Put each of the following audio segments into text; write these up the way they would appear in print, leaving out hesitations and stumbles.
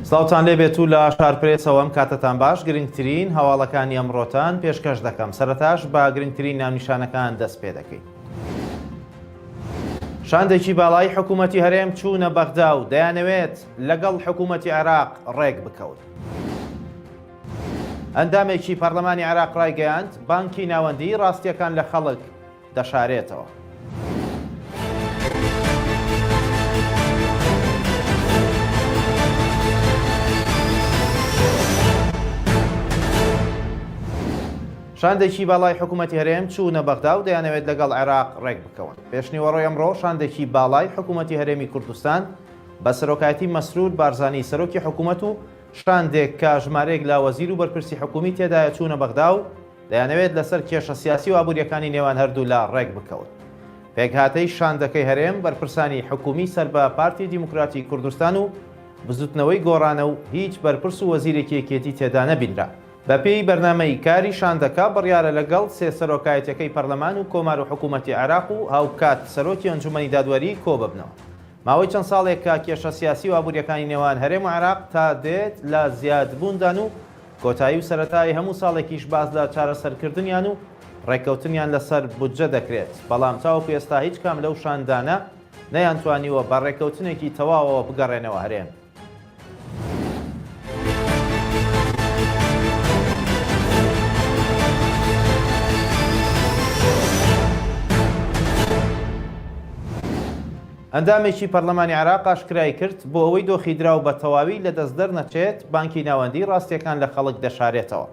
سڵاوتان لێبێت و لە شارپرێسەوە ئەم کاتەتان باش گرنگترین هەواڵەکانی ئەمڕۆتان پێشکەش دەکەم سەرەتاش بە گرنگترین ناونیشانەکان دەست پێ دەکەین. شاندێکی باڵای حکوومەتی هەرێم چوونە بەغدا و دەیانەوێت لەگەڵ حکوومەتی عێراق ڕێک بکەون. ئەندامێکی پەرلەمانی عێراق ڕایگەیاند، بانکی ناوەندی ڕاستییەکان لە خەڵک دەشارێتەوە. شاندێکی باڵای حکوومەتی هەرێم چوونە بەغدا و دەیانەوێت لەگەڵ عێراق ڕێک بکەون. پێشنیوەڕۆی ئەمڕۆ شاندێکی باڵای حکوومەتی هەرێمی کوردستان بە سەرۆکایەتی مەسرور بارزانی سەرۆکی حکوومەت و شاندێک کە ژمارەیەک لە وەزیر و بەرپرسی حکوومی تێدایە چوونە بەغدا و دەیانەوێت لەسەر کێشە سیاسی و ئابوورییەکانی نێوان هەردوولا ڕێک بکەون. پێکهاتەی شاندەکەی هەرێم بەرپرسانی حکوومی سەر بە پارتی دیموکراتی کوردستان و بزووتنەوەی گۆڕانە و هیچ بەرپرس و وەزیرێکی یەکێتی تێدا نەبینرا. بەپێی بەرنامەی کاری شاندەکە بڕیارە لەگەڵ سێ سەرۆکایەتیەکەی پەرلەمان و کۆمار و حکوومەتی عێراق و هاوکات سەرۆکی ئەنجوومەنی دادوەری کۆببنەوە. ماوەی چەند ساڵێکە کێشە سیاسی و ئابوورییەکانی نێوان هەرێم و عێراق تا دێت لە زیادبووندان و کۆتایی و سەرەتای هەموو ساڵێکیش باس لە چارەسەرکردنیان و ڕێککەوتنیان لەسەر بودجە دەکرێت، بەڵام تاوەکو ئێستا هیچ کام لەو شاندانە نەیانتوانیوە بە ڕێککەوتنێکی تەواوەوە بگەڕێنەوە هەرێم. ئەندامێکی پەرلەمانی عێراق ئاشکرای کرد، بۆ ئەوەی دۆخی دراو بە تەواوی لەدەست دەرنەچێت، بانکی ناوەندی ڕاستییەکان لە خەڵک دەشارێتەوە.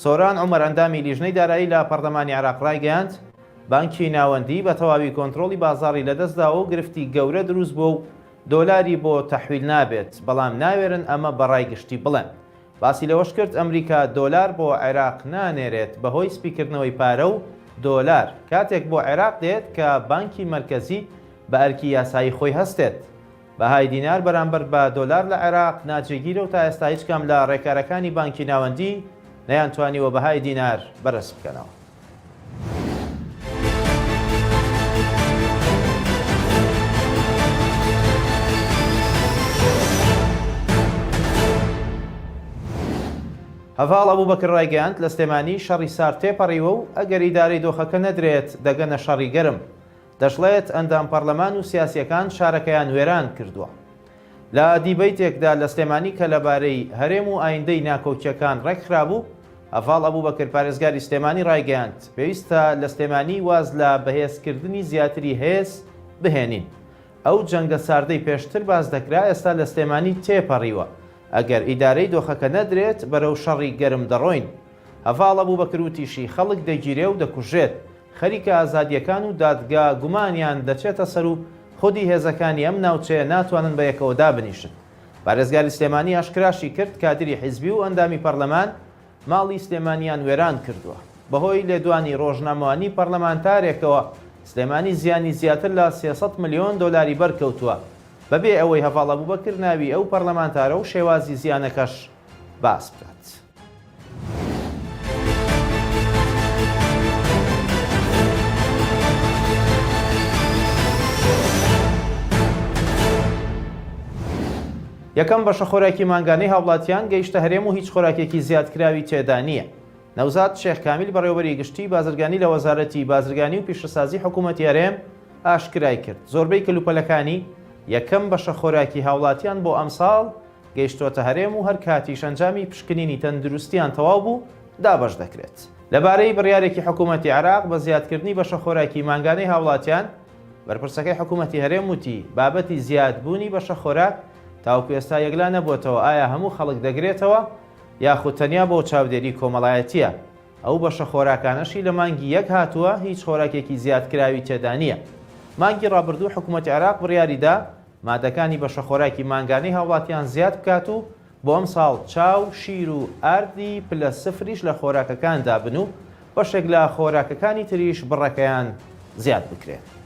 سۆران عومەر ئەندامی لیژنەی دارایی لە پەرلەمانی عێراق ڕایگەیاند، بانکی ناوەندی بە تەواوی کۆنترۆڵی بازاڕی لەدەستداوە و گرفتی گەورە دروست بووە و دۆلاری بۆ تەحویل نابێت، بەڵام ناوێرن ئەمە بە ڕای گشتی بڵێن. باسی لەوەشکرد، ئەمریکا دۆلار بۆ عێراق نانێرێت بەهۆی سپیکردنەوەی پارە و دۆلار کاتێک بۆ عێراق دێت کە بانکی مەرکەزی بە ئەرکی یاسایی خۆی هەستێت. بەهای دینار بەرامبەر بە دۆلار لە عێراق ناجێگیرە و تا ئێستا هیچ کام لە ڕێکارەکانی بانکی ناوەندی نەیانتوانیوە بەهای دینار بەرز بکەنەوە. هەڤاڵ ئەبوبەکر ڕایگەیاند، لە سلێمانی شەڕی سارد تێپەڕیوە و ئەگەر ئیدارەی دۆخەکە نەدرێت دەگەنە شەڕی گەرم. دەشڵێت، ئەندام پەڕلەمان و سیاسییەکان شارەکەیان وێران کردووە. لە دیبەیتێکدا لە سلێمانی کە لەبارەی هەرێم و ئایندەی ناکۆکییەکان ڕێکخرابوو، هەڤاڵ ئەبوبەکر پارێزگاری سلێمانی ڕایگەیاند، پێویستە لە سلێمانی واز لە بەهێزکردنی زیاتری هێز بهێنین. ئەو جەنگە ساردەی پێشتر باس دەکرا ئێستا لە سلێمانی تێپەڕیوە. ئەگەر ئیدارەی دۆخەکە نەدرێت بەرەو شەڕی گەرم دەڕۆین. هەڤاڵ ئەبوبەکر وتیشی، خەڵک دەگیرێ و دەکوژرێت. خەریکە ئازادییەکان و دادگا گومانیان دەچێتە سەر و خودی هێزەکانی ئەم ناوچەیە ناتوانن بە یەکەوە دابنیشن. پارێزگاری سلێمانی ئاشکراشی کرد، کادری حیزبی و ئەندامی پەرلەمان ماڵی سلێمانیان وێران کردووە. بەهۆی لێدوانی ڕۆژنامەوانی پەرلەمانتارێکەوە سلێمانی زیانی زیاتر لە 300 ملیۆن دۆلاری بەرکەوتووە، بەبێ ئەوەی هەڤاڵ ئەبوبەکر ناوی ئەو پەرلەمانتارە و شێوازی زیانەکەش باس بکات. یەکەم بەشە خۆراکی مانگانەی هاوڵاتیان گەیشتە هەرێم و هیچ خۆراکێکی زیادکراوی تێدا نییە. نەوزاد شێخ کامیل بەڕێوەبەری گشتی بازرگانی لە وەزارەتی بازرگانی و پیشەسازی حکوومەتی هەرێم ئاشکرای کرد، زۆربەی کەلوپەلەکانی یەکەم بەشە خۆراکی هاوڵاتیان بۆ ئەمساڵ گەیشتۆتە هەرێم و هەر کاتیش ئەنجامی پشکنینی تەندروستیان تەواو بوو دابەش دەکرێت. لەبارەی بڕیارێکی حکوومەتی عێراق بە زیادکردنی بەشە خۆراکی مانگانەی هاوڵاتیان، بەرپرسەکەی حکوومەتی هەرێم وتی، بابەتی زیادبوونی بەشە خۆراک تاوەکو ئێستا یەکلا نەبووەتەوە ئایا هەموو خەڵک دەگرێتەوە یاخود تەنیا بۆ چاودێری کۆمەڵایەتییە، ئەو بەشە خۆراکانەشی لە مانگی یەک هاتووە هیچ خۆراکێکی زیادکراوی تێدا نییە. مانگی ڕابردوو حکوومەتی عێراق بڕیاریدا مادەکانی بەشەخۆراکی مانگانەی هاوڵاتیان زیاد بکات و بۆ ئەمساڵ چا و شیر و ئاردی پلە سفریش لە خۆراکەکاندا بن و بەشێک لە خۆراکەکانی تریش بڕەکەیان زیاد بکرێت.